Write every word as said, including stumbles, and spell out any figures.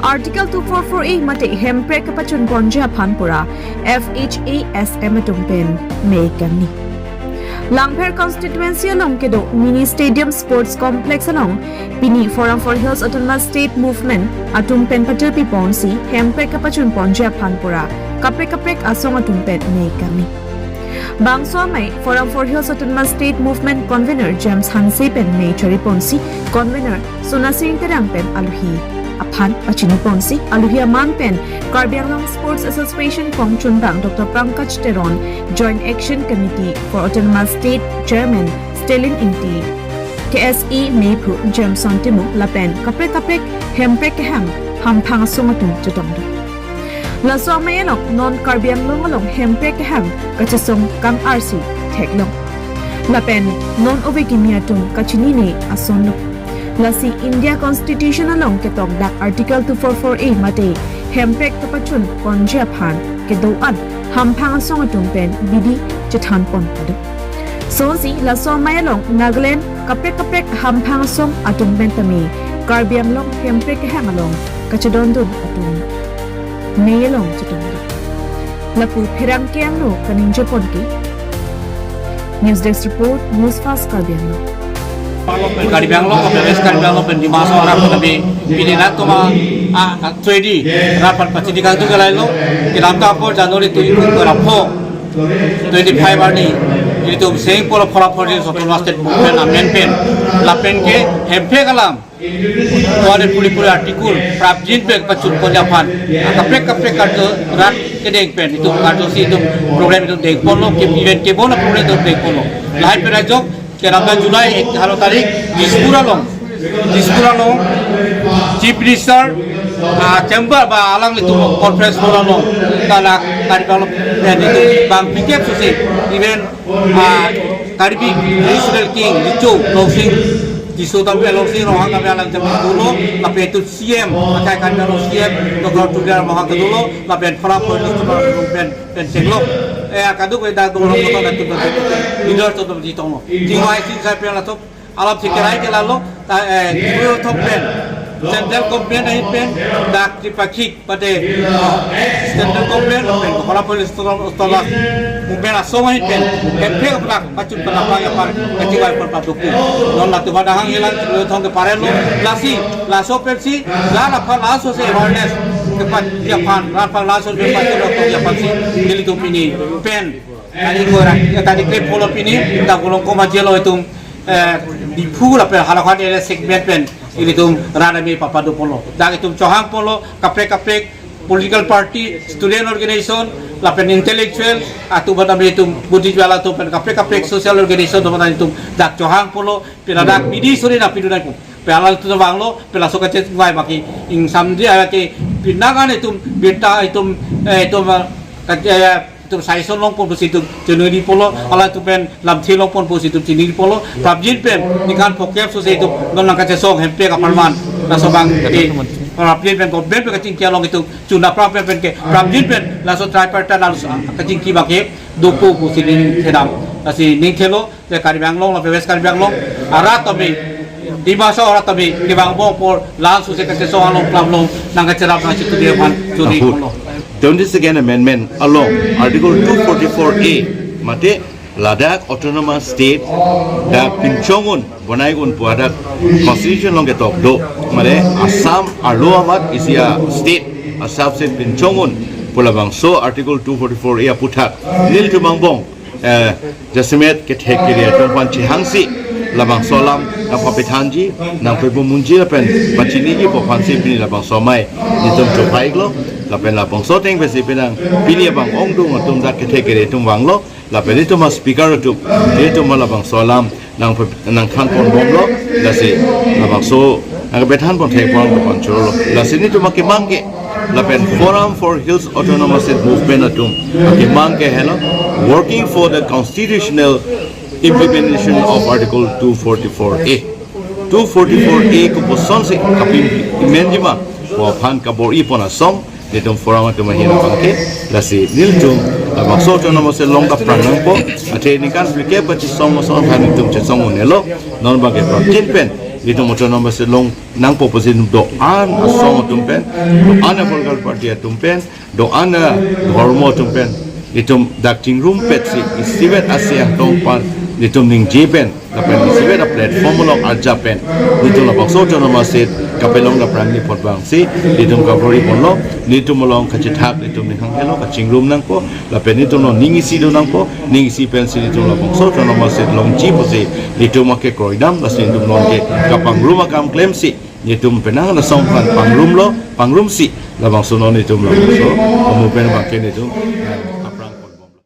Article two four four A mate hemprek kapachun ponji aphan pura F H A S M atum pen mei kangni. Langpher constituency along kedo mini stadium sports complex along pini Forum for Hills Autonomous State Movement atum pen patirpi ponsi hemprek kapachun ponji aphan pura kaprek kaprek asong atum pen mei kangni. Bangso amei Forum for Hills Autonomous State Movement convener James Hanse pen mei chari ponsi convener Sonasing Terang pen alohi aphan pachini ponsi alohi aman pen Karbi Anglong Sports Association kongchunbang Doctor Pankaj Teron, Joint Action Committee for Autonomous State Chairman Stalin Ingti, K S A meiphu Jameson Timung lapen kaprek kaprek hemprek kehang hamphang asong atum chetongdun. Laso amei along non Karbi Anglong along hemprek kehang kachesong kang-arsi theklong. Lapen non ove kimi atum kachinine asonlo. Lasi India Constitution along ketok dak Article two four four A mate hemprek kapachun ponji aphan kedo-an hamphang asong atum pen bidi chethan pon pado. Sonsi laso amei along Nagaland kaprek kaprek hamphang asong atum pen tame Karbi Anglong hemprek kehang along kachedondun atum mei along chetongdun. Lapu pherangke angno kaningje ponke. News Desk Report, News Fast Karbi Anglong. Karbi Anglong, West Karbi Anglong pen Dima Hasao arat kami pini dak tuma a tredi rat pan pachini kangtung ke lahelo. Kedamtang apor January twenty-four, twenty-five arni ilitum seng polo Forum for Hills Autonomous State Movement amen pen lapen ke hemprek alam Tuan puri puri article prapjin pen pachun ponji aphan kaprek kaprek karjo rat kedeng pen itum karjo si itum problem itum deng ponlo ke event kebon a problem itum deng ponlo. Lahai pen ajok kedamtang July ek halo tarik Dispur along, Dispur along Chief Minister ah, chamber ba alanglitum conference hall along ta la Karbi Anglong pen itum bang pikep susi event ah, Karbi Traditional King Recho Longsing, Tisso Tangpi Longsing Ronghang kami alang jam dolo, lapen itum C M, akai Karbi Anglong C M Doctor Tuliram Ronghang ke dolo, lapen Forum for Hills Autonomous pen pen chenglo. Eh, kaduk we dak dolo, dolo, dolo, dolo, leaders to di tonglo. Tingwai sing sai pen latum alam si kerai ke lalo, ta, eh, Tripura thok pen, central government ahin pen, dak tripakhik, pate, eh, central government pen, Forum for Hills Autonomous movement asong ahin pen, hemprek aplak, pachun pen apang apang, kachingvai pen paduku. Non latum pada hang hilang, Tripura thok ke parelo, lasi, laso pensi, la la pha laso si awareness, kepat dia pan, la pha laso si kepat dia pan si, nelitum pini pen, kali ko rak, kali klip polo pini, dak golong koma jelo itum, eh, Diphu lapen halakhan area segment pen ilitum rat amei papado polo. Dak itum chohang polo, kaprek kaprek political party, student organization, lapen intellectual, atum bata itum Buddhist wala atum pen kaprek kaprek social organization atum bata itum dak chohang polo, pela dak bidi suri na pidu nai pu. Pela tu vanglo, pela so kachet vai maki ingsamdi aya ke pinangan itum beta itum, eh, itum, eh, kat-, eh, itum saison long pon pusi itum chinidi polo, hala itum pen lamthe long pon pusi itum chinidi polo, prapjin pen ningkan phokep susi itum non nang kachesong hemprek aparman, laso bang ke prapjin pen government pen kachingki along itum chuna prapjin pen ke, prapjin pen laso tripartite laso kachingki bang ke dopo pusi ning thedam, lasi ning thelo, je Karbi Anglong, lapen West Karbi Anglong, arat tame, Dima Hasao arat tame, kevang bong apor, la susi kachesong along, klam long, nang kacherap nang chitu dia pan, churi Ahut. Polo. Twenty-second Amendment along Article two forty-four A mate ladak Autonomous State dak pinchong un bonai un pu adak Constitution along ketok do, mane Assam arlo amat isi a state, Assam state pinchong un pu labangso Article two forty-four A aputhak nelitum angbong eh, jasemet kethek kere atum aphan chehangsi labangso alam nangpapethanji, nangpepumunji lapen pachiniji pu aphansi pini labangso amei nelitum chophai-iklo, lapen labangso ateng pensi penang pini abang ongdung atum dak kethek kere atum vanglo, lapen nelitum a speaker atum, nelitum labangso alam nang nangthan pon bomlo, lasi labangso nangpethan pon thek pon pon cholo, lasi nelitum akemang ke lapen Forum for Hills Autonomous State Movement atum akemang ke helo, working for the constitutional implementation of Article two forty-four A. Two forty-four A kopuson si kapim-imenji ma pu aphan kabor-i pon asong nelitum forum atum ahin abang ke, lasi nelitum labangso Autonomous State along kaprang nangpo, athe ningkan phlikep kachesong asong aphan nelitum chesong un-elo, non abang ke prapjin pen Itum autonomous state long nangpo pusi do-an asong atum pen, do-an a political party atum pen, do-an a dhormo atum pen, itum dak chingrumpetsi, isivet asi angtong pan, itum ningje pen, lapen isivet a platform along arjap pen, itum labangso autonomous state kapelong dapprang apot abangsi, itum kaprori ponlo, itum along kachethak, itum ning hang helo, kachingrum nangpo, lapen itum along ning isi do nangpo, ning isi pensi itum labangso autonomous state longji pusi itum ake kroidam, lasi itum along ke kapangrum akam klemsi, itum penang asong pan pangrumlo, pangrumsi, labangso non itum labangso amu pen abangke itum